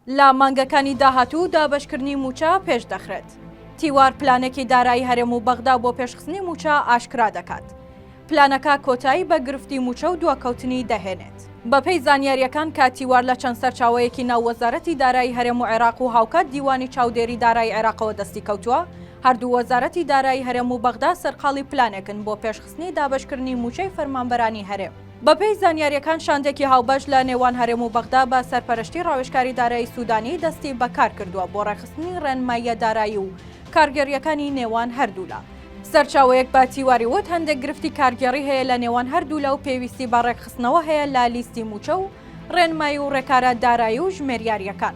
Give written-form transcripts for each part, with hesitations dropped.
لە مانگەکانی داهاتوو دابەشکردنی مووچە پێشدەخرێت. تیوار پلانێکی دارایی هەرێم و بەغدا بۆ پێشخستنی مووچە ئاشکرا دەکات. پلانەکە کۆتایی بە گرفتی مووچە و دواکەوتنی دەهێنێت. بەپێی زانیارییەکان کە تیوار لە چەند سەرچاوەیەکی ناو وەزارەتی دارایی هەرێم و عێراق و هاوکات دیوانی چاودێری دارایی عێراقەوە دەستی کەوتووە، هەردوو وەزارەتی دارایی هەرێم و بەغدا سەرقاڵی پلانێکن بۆ پێشخستنی دابەشکردنی مووچەی فەرمانبەرانی هەرێم. بەپێی زانیارییەکان شاندێکی هاوبەش لە نێوان هەرێم و بەغدا بە سەرپەرشتی ڕاوێژکاری دارایی سودانی دەستی بەکار کردووە بۆ ڕێکخستنی ڕێنماییە دارایی و کارگێڕییەکانی نێوان هەردوولا. سەرچاوەیەک بە تیواری وت، هەندێک گرفتی کارگێڕی هەیە لە نێوان هەردوولا و پێویستی بە ڕێکخستنەوە هەیە لە لیستی مووچە و ڕێنمایی و ڕێکارە دارایی و ژمێریارییەکان.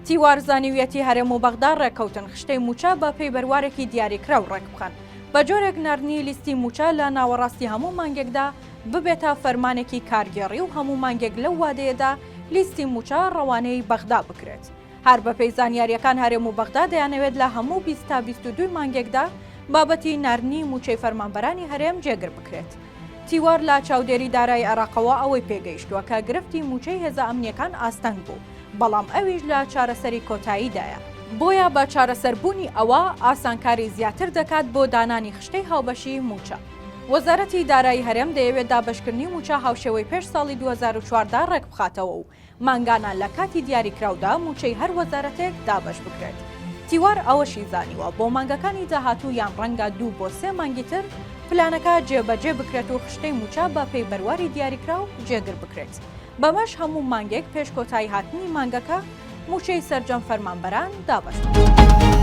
تیوار زانیویەتی هەرێم و بەغدا ڕێککەوتن خشتەی مووچە بە پێی بەروارێکی دیاریکراو ڕێکبخەن، بە جۆرێک ناردنی لیستی مووچە لە ناوەڕاستی هەموو مانگێکدا ببێتە فەرمانێکی کارگێڕی و هەموو مانگێک لەو وادەیەدا لیستی مووچە ڕەوانەی بەغدا بکرێت. هەر بەپێی زانیارییەکان هەرێم و بەغدا دەیانەوێت لە هەموو 20 تا 22 مانگێکدا بابەتی ناردنی مووچەی فەرمانبەرانی هەرێم جێگر بکرێت. تیوار لە چاودێری دارایی عێراقەوە ئەوەی پێگەیشتووە کە گرفتی مووچەی هێزە ئەمنییەکان ئاستەنگ بوو، بەڵام ئەویش لە چارەسەری کۆتاییدایە، بۆیە بە چارەسەربوونی ئەوە ئاسانکاری زیاتر دەکات بۆ دانانی خشتەی هاوبەشی مووچە. وەزارەتی دارایی هەرێم دەیەوێت دابەشکردنی مووچە هاوشێوەی پێش ساڵی 2014 ڕێکبخاتەوە و مانگانە لە کاتی دیاریکراودا مووچەی هەر وەزارەتێک دابەش بکرێت. تیوار ئەوەشی زانیوە، بۆ مانگەکانی داهاتوو یان ڕەنگە دوو بۆ سێ مانگی تر پلانەکە جێبەجێ بکرێت و خشتەی مووچە بە پێی بەرواری دیاریکراو جێگر بکرێت. بەمەش هەموو مانگێک پێش کۆتایی هاتنی مانگەکە مووچەی سەرجەم فەرمانبەران دابەش بکرێت.